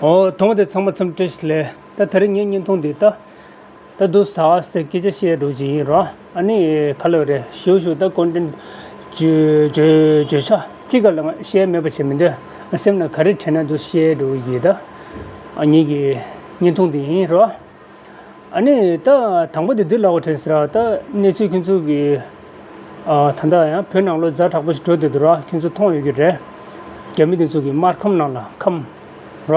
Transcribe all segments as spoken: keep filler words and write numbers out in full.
ཨོ། ཐོག་མ་དེ་ཚང་མ་འཚམས་འདྲི་ཞིག་ལས། ད་དེ་རིང་ངའི་བརྙན་ཐུང་འདི་ད་ད་དུ་ཟ་ཟེར་སྐད་ཆ་བཤད་འགྲོ་གི་ཡིན་རོ། ཨ་ནི་ག་ལ་རེད། ཞུ་ཞུ་ད་ཀོན་ཊེན་བརྗོད་བརྗོད་བརྗོད་བྱ་གཅིག་ག་ལ་བཤད་མེད་པ་བྱས་མི་འདུག་སེམས་ལ་ག་རེ་དྲན་ན་འདུག་བཤད་འགྲོ་གི་ཡིན། ད་ངེད་ཀྱི་བརྙན་ཐུང་འདི་ཡིན་རོ། ཨ་ནི་ད་དང་པོ་དེ་འདི་ལབ་དགོས་དྲན་སོང་ར། ད་གནས་ཚུལ་ཁྱོད་ཚོ་གི་ཨ་ད་ལྟ་ཡང་བོད་ནང་ལོགས་ཛ་དྲག་པོ་ཞིག་འགྲོ་བསྡད་འདུག་ར། ཁྱོད་ཚོ་མཐོང་ཡོད་ཀྱི་རེད། རྒྱ་མི་དེ་ཚོ་གི་སྨར་ཁམས་ནང་ལ་ཁམས་ར་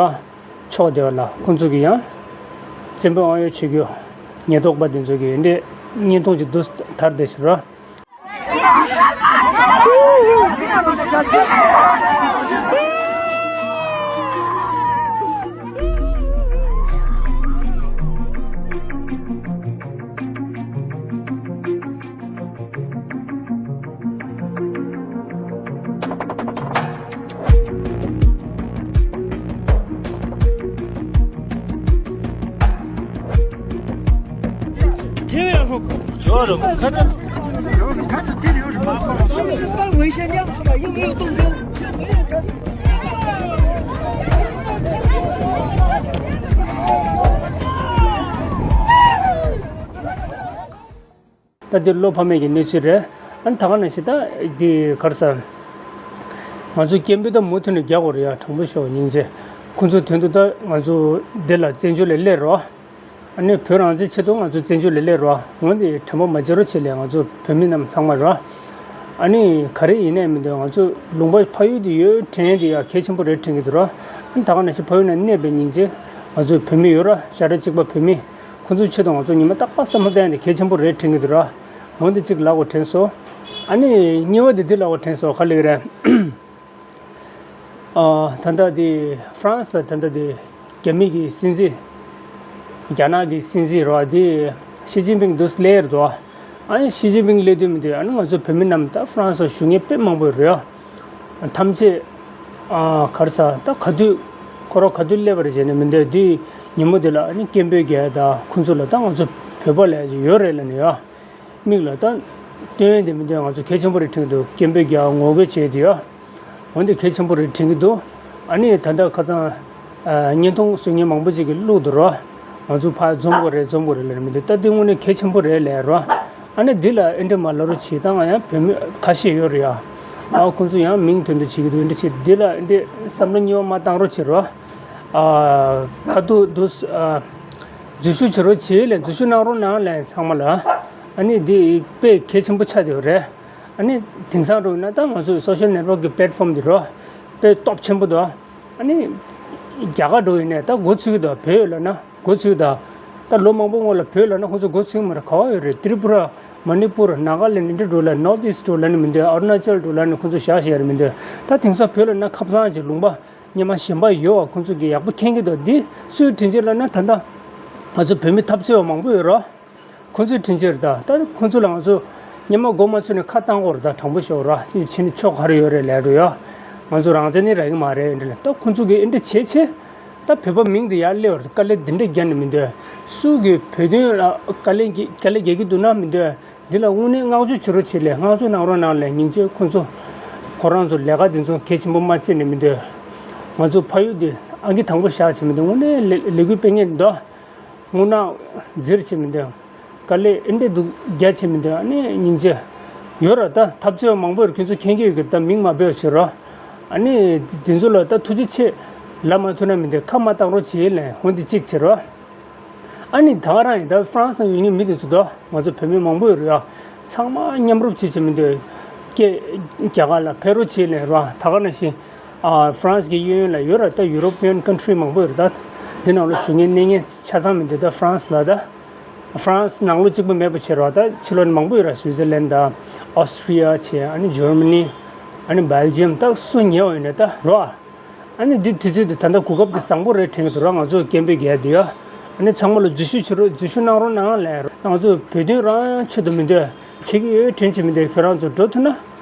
ཕྱོགས་དེ་བ་ལ་ཁོང་ཚོ་གི་ཡང་བཙན་པོ་ཨང་ཡོད་བྱེད་རྒྱུ་ཉེན་རྟོག་པ་དེ་ཚོ་གི་འདི་བརྙན་ཐུང་ཅིག་འདུག་དར་བསྡད་ཤག་ར། ད་འདི་བློ་ཕམ་མེད་ཀྱི་གནས་ཚུལ་རེད། ཨ་ནི་ད་ག་ནང་བཞིན་ད་འདི་ག་རེ་ཟེར། ང་ཚོ་སྐད་འབོད་ད་མུ་མཐུད་ནས་རྒྱག་དགོས་རེད་ཡ། དྲང་པོ་ཤོད་སྙིང་རྗེ། ཁོང་ཚོ་དོན་དུ་ད་ང་ཚོ་འདི་ལ་བཙན་བྱོལ་ལ་སླེབས་རོགས། ཨ་ནི་བོད་རང་བཙན་ཆེད་དུ་ང་ཚོ་བཙན་བྱོལ་ལ་སླེབས་རོགས། འོན་ཏེ་དྲན་པ་མ་བརྗེད་རོགས་བྱེད་ལས་ང་ཚོ་བོད་མི་རྣམས་ཚང་མ་རོགས། ཨ་ནི་ག་རེ་ཡིན་ནའི་མི་འདུག་ང་ཚོ་ལུང་པ་ཕ་ཡུལ་དེ་ཡོད་དྲན་དེ་ཡ་གལ་ཆེན་པོ་རེད་དྲན་གྱི་འདུག་རོགས། ཨ་ནི་ད་ག་ནང་བཞིན་ཕ་ཡུལ་ན་གནས་པའི་སྙིང་རྗེ། ང་ཚོ་བོད་མི་ཡོད་ར། ཤ་ཁྲག་གཅིག་པ་བོད་མི། ཁོང་ཚོའི་ཆེད་དུ་ང་ཚོ་ཉི་མ་རྟག་པར་བསམ་བློ་བཏང་ཡ་དེ་གལ་ཆེན་པོ་རེད་དྲན་གྱི་འདུག་ར། འོན་ཏེ་གཅིག་ལབ་དགོས་དྲན་སོང་། ཨ་ནི་གཉིས་པ་དེ་འདི་ལབ་དགོས་དྲན་སོང་། ག་ལེགས་རེད། ཨ་ད་ལྟ་དེ་ཧྥ་རན་སི་ལ་ད་ལྟ་དེ་རྒྱ་མི་གི་སྲིད་འཛིན། རྒྱ་ནག་གི་སྲིད་འཛིན་རེད་བ། དེ་ཞི་ཅིན་ཕིང་འདུག་སླེབས་རེད་དོ། ཨ་ནི་ཞི་ཅིན་ཕིང་སླེབས་དུས་མི་འདུག་ཨ་ནི་ང་ཚོ་བོད་མི་རྣམས་ད་ཧྥ་རན་སི་ལ་བཞུགས་མཁན་དཔེ་མང་པོ་རེད། ཐམས་ཅད་ཨ་ག་རེ་ཟེར། ད་ག་དུས་ཁོ་རང་ག་དུས་སླེབས་པ་རེད་བྱས་ནས་མི་འདུག་དེ་ཉིན་མོ་དེ་ལ་ཨ་ནི་སྐད་འབོད་རྒྱག་ཡ་ད་ཁོང་ཚོ་ལ་ད་ང་ཚོ་བོད་པ་ལ་ཡོད་རེད་ལབ་ནས་ཡ། མིག་ལ་ད་སྟོན་དེ་མི་འདུག་ང་ཚོ་གལ་ཆེན་པོ་རེད་དྲན་གྱི་འདུག་སྐད་འབོད་རྒྱག་ངོ་རྒོལ་བྱས་དེ་ཡ། འོན་ཏེ་གལ་ཆེན་པོ་རེད་དྲན་གྱི་འདུག་ཨ་ནི་ད་ལྟ་ཁ་སང་ཨ་བརྙན་ཐུང་བཟོ་མཁན་མང་པོ་ཅིག་གིས་བླུགས་འདུག་རོ། ང་ཚོ་ཕར་འཛོམས་དགོས་རེད། འཛོམས་དགོས་རེད་ལབ་མི་འདུག་ད་དེ་དངོས་གནས་གལ་ཆེན་པོ་རེད་ལབ་རོ། ཨ་ནི་འདི་ལ་ཨེ་འདྲ་མ་ལབ་རོགས་བྱེད། ད་ང་ཡང་བོད་མི་ཁ་ཤས་ཡོད་རེད་ཡ། ཨ་ཁོང་ཚོ་ཡང་མིང་དོན་དུ་བྱེད་ཀྱི་འདུག་ཨེ་འདྲ་བྱེད། འདི་ལ་ཨེ་འདྲ་བསམ་བློ་གཉིས་པ་མ་བཏང་རོགས་བྱེད་རོ། ཨ་ཁ་ཐུག་འདུག་ཨ་འཛུལ་ཞུགས་བྱེད་རོགས་བྱེད་ལབ། འཛུལ་ཞུགས་གནང་རོགས་གནང་ལབ་ཚང་མ་ལ། ཨ་ནི་འདི་དཔེ་གལ་ཆེན་པོ་ཆགས་བསྡད་ཡོད་རེད། ཨ་ནི་དེང་སང་འགྲོ་ན་ད་ང་ཚོ་སོ་ཤལ་ནེཊ་ཝརཀ་གི་པླེ་ཊི་ཕོམ་འདི་རོ། དཔེ་སྟོབས་ཆེན་པོ་འདུག་ཨ་ནི་རྒྱ་གར་འགྲོ་ཡིན་ནས་ད་འགོ་ཚུགས་ཀྱི་འདུག་བོད་ལབ་ན་འགོ་ཚུགས་ཀྱི་འདུག་ད་ལོ་མང་པོ་སྔོན་ལ་བོད་ལབ་ན་ཁོང་ཚོ་འགོ་ཚུགས་ཀྱི་མ་རེད། ག་བ་ཡོད་རེད། ཏྲི་པུ་ར། མ་ནི་པུར། ནཱ་ག་ལེན་ཌི། འདི་འགྲོ་ལབ་ནོར་ཐི་ཨིསྟ་འགྲོ་ལབ་ནས་མི་འདུག་ཨ་རུ་ན་ཅལ་འགྲོ་ལབ་ནས་ཁོང་ཚོ་བཞག་བཞག་རེད་མི་འདུག་ད་དེང་སང་བོད་ལབ་ན་ཁ་སང་ཅིག་ལུང་པ་སྔོན་མ་གཞན་པ་ཡོད་པ་ཁོང་ཚོ་གིས་ཡག་པོ་མཁྱེན་གྱི་འདུག་འདི་སུའི་དྲིན་ཆེན་ལབ་ན་ད་ལྟ་ང་ཚོ་བོད་མི་འཐབ་རྩོད་པ་མང་པོ་ཡོད་རོ། ཁོང་ཚོའི་དྲིན་ཆེན་རེད་ད། ད་ཁོང་ཚོ་ལ་ང་ཚོ་སྔོན་མ་མགོ་མ་ཚོས་ནས་ཁ་བཏང་དགོས་རེད་ད། དྲང་པོ་ཤོད་ར། ཕྱིན་ནས་ཕྱོགས་ག་རེ་ཡོད་རེད་ལབ་འགྲོ་ཡ། ང་ཚོ་རང་བཙན་ནི་རག་གི་མ་རེད་འདྲ་ལབ། ད་ཁོང་ཚོ་གིས་ཨེ་འདྲ་བྱེད་བྱེད། ད་བོད་པ་མིང་དེ་ཡར་སླེབས་པར་དཀའ་ལས་འདི་འདྲ་རྒྱག་ནས་མི་འདོད། སུ་གིས་བོད་དོན་ལ་དཀའ་ལས་རྒྱག་དཀའ་ལས་རྒྱག་གི་འདུག་ན་མི་འདོད། འདི་ལ་དངོས་གནས་བསྔགས་བརྗོད་བྱེད་རོགས་བྱེད་ལས། བསྔགས་བརྗོད་གནང་རོགས་གནང་ལས། སྙིང་རྗེ། ཁོང་ཚོ་ཁོ་རང་ཚོ་ལས་ཀ་འདི་ཚོ་གལ་ཆེན་པོ་མ་བརྩིས་ནས་མི་འདོད། ང་ཚོ་ཕ་ཡུལ་འདི་ཨང་ཀི་དང་པོ་བཞག་བྱེད་མི་འདོད། དངོས་གནས་ལས་ལས་འགུལ་སྤེལ་མཁན་འདི་འདུག་དངོས་གནས་འཛིར་བྱེད་མི་འདོད། དཀའ་ལས་ཨེ་འདྲ་འདུག་རྒྱག་བྱེད་མི་འདོད། ཨ་ནི་སྙིང་རྗེ། ཡོད་ར། ད་འཐབ་རྩོད་མང་པོ་ཡོད། ཁྱོད་ཚོ་མཁྱེན་གྱི་ཡོད་གི། ད་མིང་མ་འབོད་བྱེད་རོགས། ཨ་ནི་དེ་ཚོ་ལ་ད་ཐུགས་རྗེ་ཆེ་ལབ་མ་ཐུབ་ན་མི་འདོད། ཁ་མ་བཏང་རོགས་བྱེད་ལས། འོན་ཏེ་གཅིག་བྱེད་རོགས། ཨ་ནི་ད་ག་རང་ཡིན། ད་ཧྥ་རན་སི་ཡོད་མཁན་མི་དེ་ཚོ་དོ། ང་ཚོ་བོད་མི་མང་པོ་ཡོད་རེད་ཡ། ཚང་མ་མཉམ་རུབ་བྱེད་བྱེད་མི་འདོད། སྐད་རྒྱ་གར་ལ་ཕེབས་རོགས་བྱེད་ལས་ར། ད་ག་ནང་བཞིན་ཨ་ཧྥ་རན་སི་གི་གཡས་གཡོན་ལ་ཡོད་ར། ད་ཡུ་རོ་པི་ཡན་ཀན་ཊི་རི་མང་པོ་ཡོད་རེད། ད་འདི་ནང་ལ་བཞུགས་མཁན་གནས་མཁན་ཆ་ཚང་མི་འདུག་ད་ཧྥ་རན་སི་ལ་ད། ཧྥ་རན་སི་ནང་ལོགས་གཅིག་པུ་མེད་པ་བྱེད་རོགས། ད་ཕྱི་ལོགས་ནས་མང་པོ་ཡོད་ར། སུའི་ཙར་ལན་ད། ཨོ་སི་ཊི་རི་ཡ་བྱས། ཨ་ནི་ཇར་མ་ནི། ཨ་ནི་སྦེལ་ཇི་ཡམ། ད་སུ་ཉེ་བ་ཡོད་ན་ད་རོ། ཨ་ནི་འདི་དུས་ཚོད་འདི་ད་ལྟ་གོ་སྐབས་འདི་བཟང་པོ་རེད་དྲན་གྱི་འདུག་ར། ང་ཚོ་སྐད་འབོད་རྒྱག་འདི་ཡ། ཨ་ནི་ཚང་མ་ལ་འཛུལ་ཞུགས་བྱེད་རོགས། འཛུལ་ཞུགས་གནང་རོགས་གནང་ལབ་རོགས། ང་ཚོ་བོད་དོན་རང་ཆེད་དུ་མི་འདོད། བྱེད་ཀྱི་ཡོད་དྲན་བྱེད་མི་འདོད། ཁྱོད་རང་ཚོ་འགྲོ་ཐུབ་ན།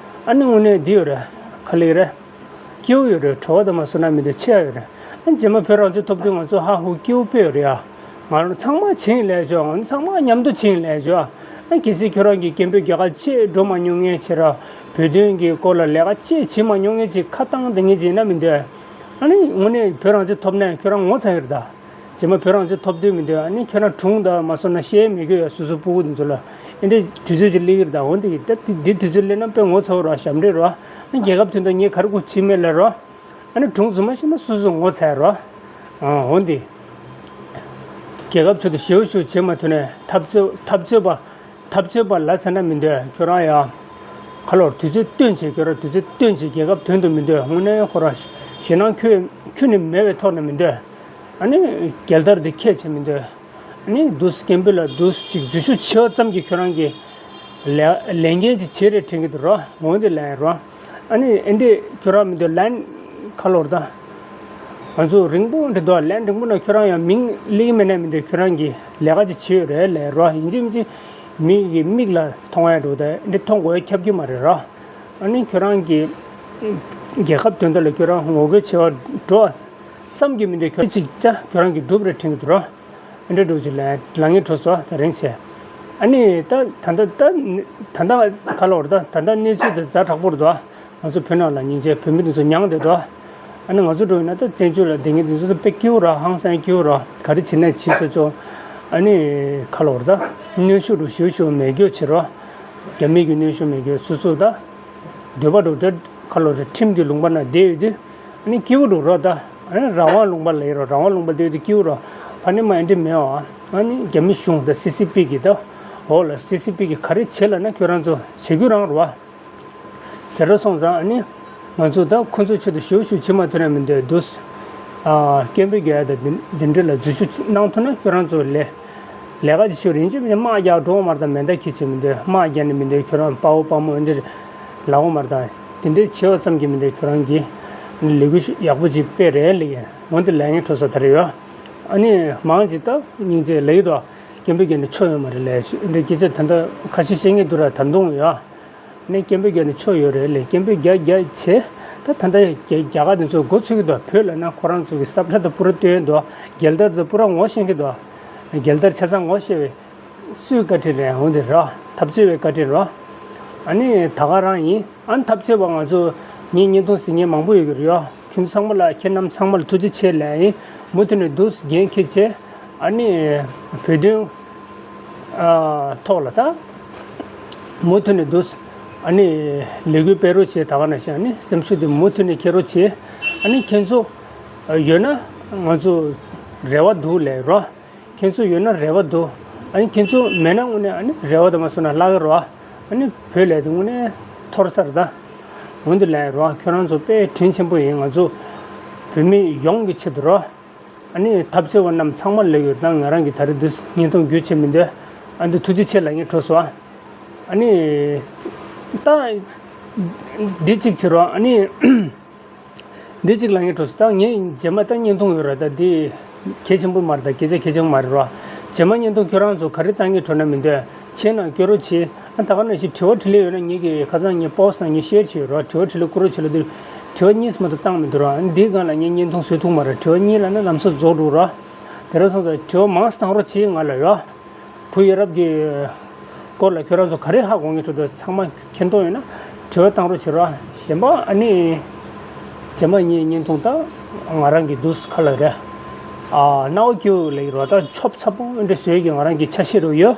ཨ་ནི་དངོས་གནས་འདི་ཡོད་རེད། ག་ལེར་རེད། སྐྱིད་པོ་ཡོད་རེད། བྲོ་བ་དང་མ་བཟོ་ན་མི་འདོད་ཆེ་ཡ་ཡོད་རེད། ཨ་ནི་རྗེས་མ་བོད་རང་བཙན་ཐོབ་དུས་ང་ཚོ་ཧ་ཧུ་སྐྱིད་པོ་དཔེ་ཡོད་རེད་ཡ། ང་རང་ཚང་མ་བྱིངས་ལས་ཆོག་ང་ཚང་མ་མཉམ་དུ་བྱིངས་ལས་ཆོག་ཨ་གལ་སྲིད་ཁྱོད་རང་གིས་སྐད་འབོད་རྒྱག་ག་ཅིག་འགྲོ་མ་མྱོང་མཁན་བྱེད་ར། བོད་དོན་གྱི་སྐོར་ལ་ལས་ཀ་ཅིག་བྱེད་མ་མྱོང་མཁན་ཅིག་ཁ་བཏང་བསྡད་མཁན་ཅིག་ཡིན་ན་མི་འདོད། ཨ་ནི་དངོས་གནས་བོད་རང་བཙན་ཐོབ་ནས་ཁྱོད་རང་ངོ་ཚ་ཡོད་རེད་ད། རྗེས་མ་བོད་རང་བཙན་ཐོབ་དུས་མི་འདོད། ཨ་ནི་ཁྱོད་རང་གྲོངས་ད་མ་སོང་ན་བཤད་མི་དགོས་ཡ། སོ་སོ་སྤུ་གུ་འདི་ཚོ་ལ་ཨེ་འདྲའི་དུས་ཚོད་ཅིག་སླེབས་ཀྱི་རེད་ད། འོན་ཏེ་ད་འདི་འདི་དུས་ཚོད་སླེབས་ན་དཔེ་ངོ་ཚ་བོ་ར། ཞབས་འདྲེན་ར། ཨ་ནི་རྒྱལ་ཁབ་དོན་དུ་ངས་ག་རེ་དགོས་བྱེད་མེད་ལ་ར། ཨ་ནི་གྲོངས་རྫུན་མ་བཤད་ན་སོ་སོ་ངོ་ཚ་ཡ་ར། ཨ་འོན་ཏེ་རྒྱལ་ཁབ་ཆེད་དུ་ཞེ་པོ་ཞེ་པོ་བྱེད་མ་ཐུབ་ནས་འཐབ་རྩོད་འཐབ་རྩོད་པ། འཐབ་རྩོད་པ་ལ་ཚ་ན་མི་འདོད་ཁྱོད་རང་ཡ། ཁ་ལོར་དུས་ཚོད་སྟོན་བྱེད། ཁྱོད་རང་དུས་ཚོད་སྟོན་བྱེད། རྒྱལ་ཁབ་དོན་དུ་མི་འདོད། དངོས་གནས་ཁོ་རང་ཞེད་སྣང་ཁྱོད་ཁྱོད་ནི་མེད་པའི་ཐོག་ནས་མི་འདོད། ཨ་ནི་རྒྱལ་དར་འདི་འཁྱེར་བྱེད་མི་འདོད། ཨ་ནི་འདུག་སྐད་འབོད་ལ་འདུག་ཅིག་འཛུལ་ཞུགས་བྱེད་པ་ཙམ་གྱིས་ཁྱོད་རང་གི་ལས་ལས་འགན་ཅིག་བྱེད་རེད་དྲན་གྱི་འདུག་རོ། འོན་ཏེ་ལན་རོ། ཨ་ནི་ཨེ་འདྲས་ཁྱོད་རང་མི་འདོད་ལན་ཁ་ལོར་ད། ང་ཚོ་རིང་པོ་འདྲ་འདུག་ལན་རིང་པོ་ན་ཁྱོད་རང་ཡང་མིང་གླེང་མེད་ན་མི་འདོད། ཁྱོད་རང་གི་ལས་ཀ་ཅིག་བྱེད་ཡོད་རེད་ལས་རོ། ཡིན་གཅིག་མིན་གཅིག་མི་གི་མིག་ལ་མཐོང་ཡ་འགྲོ་ད་འདི་མཐོང་དགོས་ཡ་ཁྱབ་ཀྱི་མ་རེད་རོ། ཨ་ནི་ཁྱོད་རང་གི་རྒྱལ་ཁབ་དོན་དག་ལ་ཁྱོད་རང་ངོ་རྒོལ་བྱེད་པ་འགྲོ་ཙམ་གྱིས་མི་འདོད། ཁྱོད་ཅིག་ཅག་ཁྱོད་རང་གི་སྒྲུབ་རེ་དྲན་གྱི་འདུག་རོ། ཨ་འདྲ་འགྲོ་ཅིག་ལ་ལ་ངས་འཕྲོ་སོ་ད་རིང་བྱས། ཨ་ནི་ད་ད་ད་ད་ད་ད་ག་ལ་བར་ད་ད་ད་གནས་ཚུལ་དེ་ཛ་དྲག་པོ་རེད་དོ། ང་ཚོ་བོད་ནང་ལ་སྙིང་རྗེ་བོད་མི་འདི་ཚོ་མྱངས་བསྡད་དོ། ཨ་ནི་ང་ཚོ་འགྲོ་ཡིན་ན་ད་བཙན་བྱོལ་ལ་བསྡད་མཁན་འདི་ཚོ་ད་དཔེ་སྐྱིད་པོ་ར། ཧང་སང་སྐྱིད་པོ་ར། ག་རེ་བྱེད་ན་བྱེད་ཆོག་ཆོག་ཨ་ནི་ག་ལ་བར་ད་གནོན་ཤུགས་འགྲོ་ཞུ་ཞུ་མེད་རྒྱུ་བྱེད་རོགས། རྒྱ་མི་གི་གནོན་ཤུགས་མེད་རྒྱུ་སུ་སུ་ད། འདོད་པ་འགྲོ་ད་ག་ལ་བར་ད་ཁྲིམས་ཀྱི་ལུང་པ་ན་བསྡད་ཡོད་དུས། ཨ་ནི་སྐྱིད་པོ་འདུག་རོ་ད། ཨ་ནི་རང་དབང་ལུང་པ་ལ་ཡིན་རོ། རང་དབང་ལུང་པ་དེ་དུས་སྐྱིད་པོ་རོ། ཕ་ནི་མ་ཡིན་འདྲི་མེད་ཨ། ཨ་ནི་རྒྱ་མི་གཞུང་དང་སི་སི་པི་གི་ད། འོག་ལ་སི་སི་པི་གི་ག་རེ་བྱེད་ལ་ན་ཁྱོད་རང་ཚོ་བྱེད་རྒྱུ་རང་རོ། དེ་རུ་སོང་ཙང་ཨ་ནི་ང་ཚོ་ད་ཁོ་ཚོ་ཆེད་དུ་ཞུ་ཞུ་བྱེད་མ་ཐུབ་ན་མི་འདོད་འདུག་ཨ་སྐད་འབོད་རྒྱག་ཡ་ད་འདི་འདི་འདྲ་ལ་འཛུལ་ཞུགས་གནང་ཐུབ་ན་ཁྱོད་རང་ཚོ་ལས། ལས་ཀ་ཅིག་ཤོད་རིན་ཆེན་དམག་རྒྱག་འགྲོ་བ་མ་རེད་ད། མེ་མདའ་འཁྱེར་བྱེད་མི་འདོད། དམག་རྒྱག་ནི་མི་འདོད། ཁྱོད་རང་དཔའ་བོ་དཔའ་མོ་འདི་ལ་འོ་མ་རེད་ད། དེ་འདྲའི་བྱེད་པ་ཙམ་གྱིས་མི་འདོད། ཁྱོད་རང་གིས་ལས་འགུལ་ཡག་པོ་ཅིག་སྤེལ་རེད་ལེགས། འོན་ཏེ་ལས་ངན་འཕྲོ་ས་དར་ཡོད། ཨ་ནི་མང་ཅིག་ད་སྙིང་རྗེ་ལེགས་དོ། སྐད་འབོད་རྒྱག་ནི་ཆོ་ཡོད་མ་རེད་ལས་འདི་སྐད་ཆ་ད་ལྟ་ཁ་ཤས་བཤད་ངེས་འདུག་ར། ད་དུང་ཡོད། ནས་སྐད་འབོད་རྒྱག་ནས་ཆོག་ཡོད་རེད་ལས། སྐད་འབོད་རྒྱག་རྒྱག་བྱས། ད་ད་ལྟ་རྒྱ་རྒྱ་གར་འདི་ཚོ་འགོ་ཚུགས་ཀྱི་འདུག་བོད་ལ་ན་ཁོ་རང་ཚོ་གི་ས་ཁྲ་དང་པུ་ར་སྟོན་འདུག་རྒྱལ་དར་དང་པུ་ར་ངོ་ཤེས་ཀྱི་འདུག་རྒྱལ་དར་ཆ་ཚང་ངོ་ཤེས་པའི་སུའི་བཀའ་དྲིན་རེད། འོན་ཏེ་ར་འཐབ་རྩོད་པའི་བཀའ་དྲིན་རོ། ཨ་ནི་ད་ག་རང་ཡིན། ཨ་ནི་འཐབ་རྩོད་པ་ང་ཚོ་ངའི་བརྙན་ཐུང་གཟིགས་མཁན་མང་པོ་ཡོད་ཀྱི་རེད་ཡོ། ཁྱོད་ཚོ་ཚང་མ་ལ་ཁྱེད་རྣམས་ཚང་མ་ལ་ཐུགས་རྗེ་ཆེ་ལབ་ཡིན། མུ་མཐུད་ནས་འདུག་འགན་འཁྱེར་བྱས། ཨ་ནི་བོད་དོན། ཨ་ཐོག་ལ་ད་མུ་མཐུད་ནས་འདུག་ཨ་ནི་ལས་འགུལ་སྤེལ་རོགས་བྱེད། ད་ག་ནང་བཞིན་ཨ་ནི་སེམས་ཤུགས་དེ་མུ་མཐུད་ནས་འཁྱེར་རོགས་བྱེད། ཨ་ནི་ཁྱེད་ཚོ་ཡོད་ན་ང་ཚོ་རེ་བ་འདུག་ལབ་རོགས། ཁྱེད་ཚོ་ཡོད་ན་རེ་བ་འདུག་ཨ་ནི་ཁྱེད་ཚོ་མེད་ན་དངོས་གནས་ཨ་ནི་རེ་བ་དང་མ་སོང་ན་བརླག་གི་རོགས། ཨ་ནི་བོད་ལས་དེ་དངོས་གནས་འཐོར་ས་རེད་ད། འོན་ཏེ་ལབ་རོགས། ཁྱོད་རང་ཚོ་དཔེ་དྲིན་ཆེན་པོ་ཡིན། ང་ཚོ་བོད་མི་ཡོངས་ཀྱི་ཆེད་དུ་རོགས། ཨ་ནི་འཐབ་རྩོད་པ་རྣམས་ཚང་མ་ལ་ཡོད་ན་ང་རང་གི་ད་རེས་འདི་བརྙན་ཐུང་བརྒྱུད་བྱེད་མི་འདོད། ཨ་འདི་ཐུགས་རྗེ་ཆེ་ལབ་ངས་འཕྲོ་སོ། ཨ་ནི་ད་འདི་གཅིག་བྱེད་རོགས། ཨ་ནི་འདི་གཅིག་ལབ་ངས་འཕྲོ་སོ། ད་ངས་རྗེས་མ་ད་བརྙན་ཐུང་ཡོད་ར། ད་འདི་གལ་ཆེན་པོ་མ་རེད། ད་སྐད་ཆ་གལ་ཆེན་པོ་མ་རེད་རོ། རྗེས་མ་བརྙན་ཐུང་ཁྱོད་རང་ཚོ་ག་རེ་བཏང་གི་འགྲོ་ན་མི་འདོད། ཁྱེད་རྣམས་སྐྱོ་རོགས་བྱེད། ཨ་ད་ག་ནང་བཞིན་དྲི་བ་དྲིས་ལན་ཡོད་ན་ངེད་ཀྱི་ཁ་སང་ངས་པོ་སི་ནང་ངས་ཤེར་བྱས་ཡོད་རོགས། དྲི་བ་དྲིས་ལན་བསྐུར་རོགས་བྱེད་ལ། འདིར་དྲི་བ་གཉིས་མ་གཏོགས་བཏང་མི་འདུག་རོགས། ཨ་ནི་འདིའི་སྒང་ལ་ངས་བརྙན་ཐུང་བཟོས་ཐུབ་མ་རེད། དྲི་བ་གཉིས་ལབ་ན་ལམ་སང་རྫོགས་འགྲོ་རོགས། དེ་རིང་སོང་ཙང་དྲི་བ་མང་ཙམ་བཏང་རོགས་བྱེད། ང་ལ་ཡོད། བུ་ཡ་རབས་ཀྱི་སྐོར་ལ་ཁྱོད་རང་ཚོ་ག་རེ་ཧ་གོ་ངེས་འགྲོ་འདུག་ཚང་མ་མཁྱེན་རྟོགས་ཡོད་ན་དྲི་བ་བཏང་རོགས་བྱེད་རོགས། གཞན་པ་ཨ་ནི་རྗེས་མ་ངས་བརྙན་ཐུང་ད་ང་རང་གི་འདུག་ཁ་ལ་རེད། ཨ་རྣ་བ་སྐྱིད་པོ་ལེགས་རོགས། ད་ཆོབ་ཚ་པོ་འདྲ་བཟོས་ཀྱི་ང་རང་གི་འཆར་གཞི་རུ་ཡོད།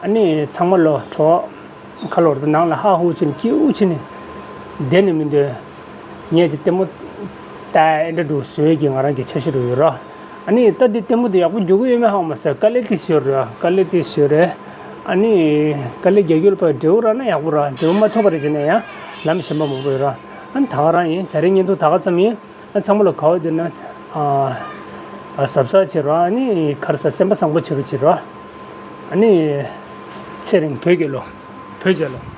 ཨ་ནི་ཚང་མ་ལོ་དྲོ་ཁ་ལོར་དུ་ནང་ལ་ཧ་ཧུ་ཕྱིན་སྐྱིད་པོ་ཕྱིན་ནས་བསྡད་ནས་མི་འདོད། ངས་ཀྱི་ལྟད་མོ་ལྟ་ཨེ་འདྲ་འདུག་བཟོས་ཀྱི་ང་རང་གི་འཆར་གཞི་རུ་ཡོད་ར། ཨ་ནི་ད་འདི་ལྟད་མོ་འདི་ཡག་པོ་འགྱོ་གི་ཡོད་མེད་ཧ་གོ་མ་སོང་། དཀའ་ལས་དེ་བཟོས་ར། དཀའ་ལས་དེ་བཟོས་རེད། ཨ་ནི་དཀའ་ལས་རྒྱག་རྒྱུ་ལ་ཕར་འབྲས་བུ་རག་ན་ཡག་པོ་ར། འབྲས་བུ་མ་ཐོབ་པ་རེད་བྱས་ན་ཡང་ལམ་གཞན་པ་མང་པོ་ཡོད་ར། ཨ་ནི་ད་ག་རང་ཡིན། དེ་རིང་བརྙན་ཐུང་ད་ག་ཙམ་ཡིན། ཨ་ཚང་མ་ལ་དགའ་བ་འདོད་ན་ཨ་ཨ་གཟབ་གཟབ་བྱེད་རོགས། ཨ་ནི་ག་རེ་ཟ། སེམས་པ་བཟང་པོ་བྱེད་རོགས་བྱེད་རོགས། ཨ་ནི་ཚེ་རིང་བོད་རྒྱལ་ལོ། བོད་རྒྱལ་ལོ།